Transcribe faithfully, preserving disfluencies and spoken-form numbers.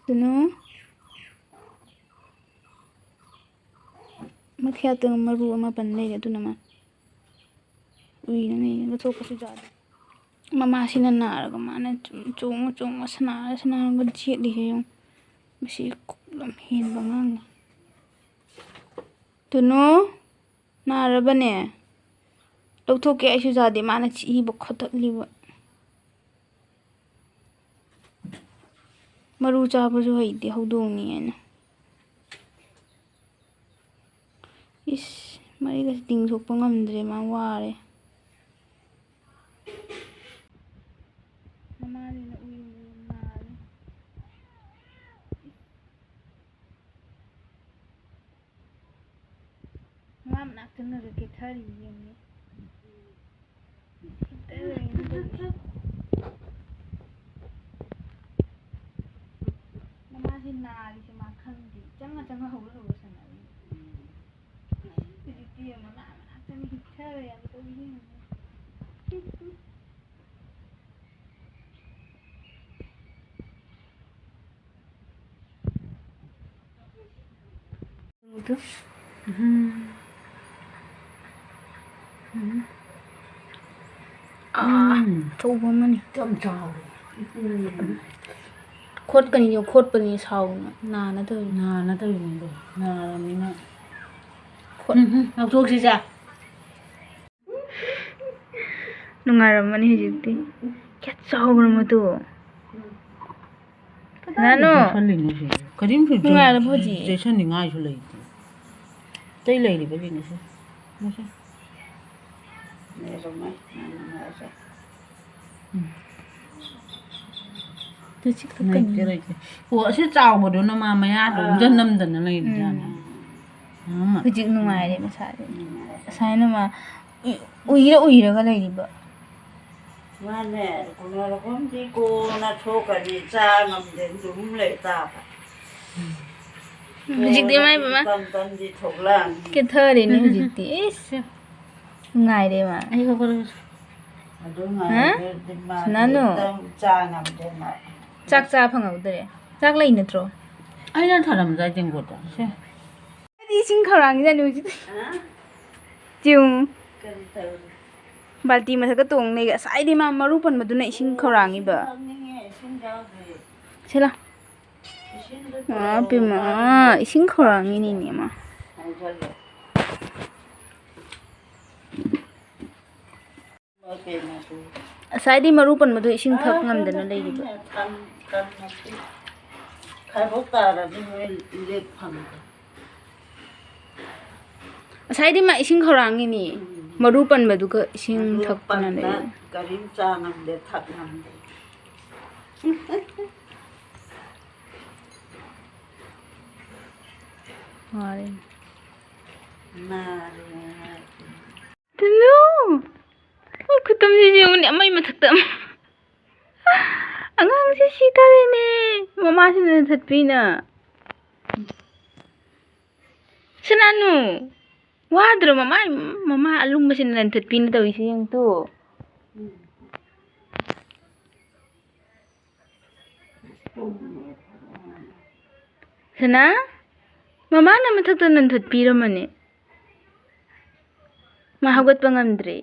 ꯇꯨꯅꯨ꯫ ꯃꯈꯌꯥꯠꯇ ꯃꯔꯨ ꯑꯃ ꯄꯟ ꯂꯩꯔꯦ, ꯑꯗꯨꯅ ꯃꯥ ꯎꯏꯅ ꯂꯩꯔꯦ, ꯂꯧꯊꯣꯛꯄꯁꯨ ꯌꯥꯗꯦ꯫ ꯃꯃꯥꯁꯤꯅ ꯅꯥꯔꯒ ꯃꯥꯅ ꯆꯣꯡꯉ ꯆꯣꯡꯉ ꯁꯥꯟꯅꯔ ꯁꯥꯟꯅꯔꯒ ꯁꯦꯠꯂꯤꯁꯦ ꯌꯦꯡꯉꯨ꯫ ꯃꯁꯤ ꯂꯝ ꯍꯦꯟꯕ ꯑꯉꯥꯡꯅꯤ꯫ ꯇꯨꯅꯨ, ꯅꯥꯔꯕꯅꯦ? ꯂꯧꯊꯣꯛꯀꯦ ꯑꯩꯁꯨ ꯌꯥꯗꯦ, ꯃꯥꯅ ꯆꯤꯛꯏꯕ ꯈꯣꯠꯇꯠꯂꯤꯕ꯫ ꯃꯔꯨ ꯆꯥꯕꯁꯨ ꯍꯩꯇꯦ ꯍꯧꯗꯣꯡꯅꯤ ꯍꯥꯏꯅ꯫ ꯏꯁ, ꯃꯔꯤꯒꯁꯦ ꯇꯤꯡꯊꯣꯛꯄ ꯉꯝꯗ꯭ꯔꯦ, ꯃꯥ ꯋꯥꯔꯦ꯫ ꯃꯃꯥꯁꯤꯅ ꯎꯏ ꯎꯏ ꯅꯥꯔꯦ꯫ ꯃꯃꯥ ꯃꯅꯥꯛ ꯆꯪꯉꯒ ꯀꯦꯊꯔꯤ ꯌꯦꯡꯉꯤ꯫ ꯍꯦꯛꯇ ꯂꯩꯔꯝꯃꯤ ꯇꯧꯔꯤꯁꯦ꯫ ꯃꯃꯥꯁꯦ ꯅꯥꯔꯤꯁꯦ ꯃꯥ ꯈꯪꯗꯦ꯫ ꯆꯪꯉ ꯆꯪꯉ ꯍꯧꯔ ꯍꯧꯔ ꯁꯥꯟꯅꯔꯤ꯫ ꯍꯧꯖꯤꯛꯇꯤ ꯃꯃꯥ ꯃꯅꯥꯛꯇꯅꯤ ꯍꯤꯞꯊꯔꯦ ꯍꯥꯏꯕꯗꯣ ꯌꯦꯡꯉꯨ꯫ ꯎꯝ꯫ ꯎꯝ꯫ ꯑꯥ, ꯎꯝ꯫ ꯑꯆꯧꯕ ꯑꯃꯅꯤ꯫ ꯌꯥꯝ ꯆꯥꯎꯔꯦ꯫ ꯎꯝ꯫ ꯈꯣꯠꯀꯅꯤꯌꯣ, ꯈꯣꯠꯄꯅꯤ ꯁꯥꯎꯅ, ꯅꯥꯅ ꯇꯧꯔꯤꯅꯤ꯫ ꯅꯥꯅ ꯇꯧꯔꯤꯅꯤꯗꯣ, ꯅꯥꯔꯕꯅꯤꯅ꯫ ꯈꯣꯠ- ꯎꯝ, ꯎꯝ, ꯂꯧꯊꯣꯛꯁꯤꯁꯦ꯫ ꯅꯨꯡꯉꯥꯏꯔꯝꯃꯅꯤ ꯍꯧꯖꯤꯛꯇꯤ꯫ ꯀꯌꯥ ꯆꯥꯎꯈ꯭ꯔ ꯃꯗꯨ꯫ ꯀꯗꯥꯏꯗ ꯅꯥꯅꯨ꯫ ꯆꯠꯁꯜꯂꯤꯅꯣ ꯁꯤꯕꯨ? ꯀꯔꯤꯝꯁꯨ ꯅꯨꯡꯉꯥꯏꯔꯕꯣ ꯍꯧꯖꯤꯛ? ꯆꯦꯠꯁꯟꯅꯤꯡꯉꯥꯏꯁꯨ ꯂꯩꯇꯦ꯫ ꯑꯇꯩ ꯂꯩꯔꯤꯕꯁꯤꯡꯁꯦ꯫ ꯃꯁꯦ꯫ ꯂꯩꯔꯝꯃꯣꯏ꯫ ꯅꯪ ꯅꯨꯡꯉꯥꯏꯔꯁꯦ꯫ ꯎꯝ꯫ ꯂꯩꯇꯦ, ꯂꯩꯇꯦ꯫ ꯑꯣ, ꯑꯁꯤ ꯆꯥꯎꯕꯗꯨꯅ ꯃꯥ ꯃꯌꯥꯗ ꯑꯥ꯫ ꯎꯝꯖꯟ ꯅꯝꯗꯅ ꯂꯩꯔꯤꯖꯥꯠꯅꯤ꯫ ꯎꯝ꯫ ꯑꯃ꯫ ꯍꯧꯖꯤꯛ ꯅꯨꯡꯉꯥꯏꯔꯦ ꯃꯁꯥꯁꯦ꯫ ꯅꯨꯡꯉꯥꯏꯔꯦ꯫ ꯉꯁꯥꯏꯅ ꯃꯥ ꯎꯏ-, ꯎꯏꯔ ꯎꯏꯔꯒ ꯂꯩꯔꯤꯕ꯫ ꯃꯥꯅꯦ, ꯀꯣꯟꯅꯔꯛꯄ ꯑꯃꯗꯤ ꯀꯣꯟꯅ ꯊꯣꯛꯀꯅꯤ, ꯆꯥ ꯉꯝꯗꯦ, ꯑꯗꯨꯝ ꯂꯩ ꯇꯥꯕ꯫ ꯍꯧꯖꯤꯛꯇꯤ ꯃꯥꯏ ꯄꯦꯝꯃ꯫ ꯇꯝ ꯇꯝꯗꯤ ꯊꯣꯛꯂꯛꯑꯅꯤ꯫ ꯀꯦꯊꯔꯦꯅꯦ ꯍꯧꯖꯤꯛꯇꯤ꯫ ꯏꯁ꯫ ꯅꯨꯡꯉꯥꯏꯔꯦ ꯃꯥ꯫ ꯑꯩ ꯍꯧꯒꯠꯂꯒꯦ꯫ ꯑꯗꯨ ꯍꯥ? ꯉꯥꯏꯔꯗꯤ ꯃꯥꯗꯤ ꯅꯥꯅꯨ꯫ ꯍꯦꯛꯇ ꯆꯥ ꯉꯝꯗꯦ ꯃꯥ꯫ ꯆꯥꯛ ꯆꯥ ꯐꯪꯍꯧꯗ꯭ꯔꯦ꯫ ꯆꯥꯛ ꯂꯩ ꯅꯠꯇ꯭ꯔꯣ? ꯑꯩꯅ ꯊꯔꯝꯗꯥꯏ ꯇꯦꯡꯀꯣꯠꯇ꯫ ꯁꯦ꯫ ꯑꯩꯗꯤ ꯏꯁꯤꯡ ꯈꯧꯔꯥꯡꯉꯤꯖꯥꯠꯅꯤ ꯍꯧꯖꯤꯛ꯫ ꯍꯥ? ꯆꯤꯡ꯫ ꯀꯔꯤ ꯇꯧꯔꯤ? ꯕꯥꯜꯇꯤ ꯃꯊꯛꯇ ꯇꯣꯡ ꯂꯩꯒ꯫ ꯉꯁꯥꯏꯗꯤ ꯃꯥ ꯃꯔꯨ ꯄꯟꯕꯗꯨꯅ ꯏꯁꯤꯡ ꯈꯧꯔꯥꯡꯉꯤꯕ꯫ ꯊꯛꯅꯤꯡꯉꯦ, ꯏꯁꯤꯡ ꯌꯥꯎꯗ꯭ꯔꯦ꯫ ꯁꯤꯂꯥ꯫ ꯏꯁꯤꯡꯗꯨ ꯑꯥ, ꯄꯨꯔꯛꯑꯣ, ꯄꯦꯝꯃ, ꯃꯥꯅ ꯏꯁꯤꯡ ꯈꯧꯔꯥꯡꯉꯤꯅꯦꯅꯦ ꯃꯥ꯫ ꯍꯥꯏꯖꯜꯂꯦ꯫ ꯉꯁꯥꯏꯗꯤ ꯃꯔꯨ ꯄꯟꯕꯗꯣ ꯏꯁꯤꯡ ꯊꯛ ꯉꯝꯗꯅ ꯂꯩꯔꯤꯕ꯫ ꯈꯥꯏꯕꯣꯛ ꯇꯥꯔꯗꯤ ꯍꯣꯔꯦꯟ ꯂꯦꯞ ꯐꯪꯗꯦ꯫ ꯉꯁꯥꯏꯗꯤ ꯃꯥ ꯏꯁꯤꯡ ꯈꯧꯔꯥꯡꯉꯤꯅꯤ꯫ ꯎꯝ꯫ ꯃꯔꯨ ꯄꯟꯕꯗꯨꯒ ꯏꯁꯤꯡ ꯃꯔꯨ ꯊꯛꯇꯅ ꯄꯟꯕ ꯂꯩ꯫ ꯀꯔꯤꯝ ꯆꯥ ꯉꯝꯗꯦ, ꯊꯛ ꯉꯝꯗꯦ꯫ ꯋꯥꯔꯦ꯫ ꯅꯥꯔꯦ ꯍꯥꯏ꯫ ꯇꯨꯂꯨ! ꯃꯣꯏ ꯈꯨꯇꯨꯝꯁꯤꯁꯨ ꯌꯦꯡꯉꯨꯅꯦ, ꯃꯩ ꯃꯊꯛꯇ ꯑꯃ꯫ ꯑꯉꯥꯡꯁꯦ ꯁꯤ ꯇꯥꯔꯦꯅꯦ꯫ ꯃꯃꯥꯁꯤꯅ ꯅꯟꯊꯠꯄꯤꯅ꯫ ꯁꯅꯥꯅꯨ! ꯋꯥꯗ꯭ꯔꯣ ꯃꯃꯥ, ꯃꯃꯥ ꯑꯂꯨꯝꯕꯁꯤꯅ ꯅꯟꯊꯠꯄꯤꯅ ꯇꯧꯔꯤꯁꯦ ꯌꯦꯡꯉꯨ ꯇꯨ꯫ ꯁꯅꯥ, ꯃꯃꯥꯅ ꯃꯊꯛꯇ ꯅꯟꯊꯠꯄꯤꯔꯝꯃꯅꯤ꯫ ꯃꯥ ꯍꯧꯒꯠꯄ ꯉꯝꯗ꯭ꯔꯦ꯫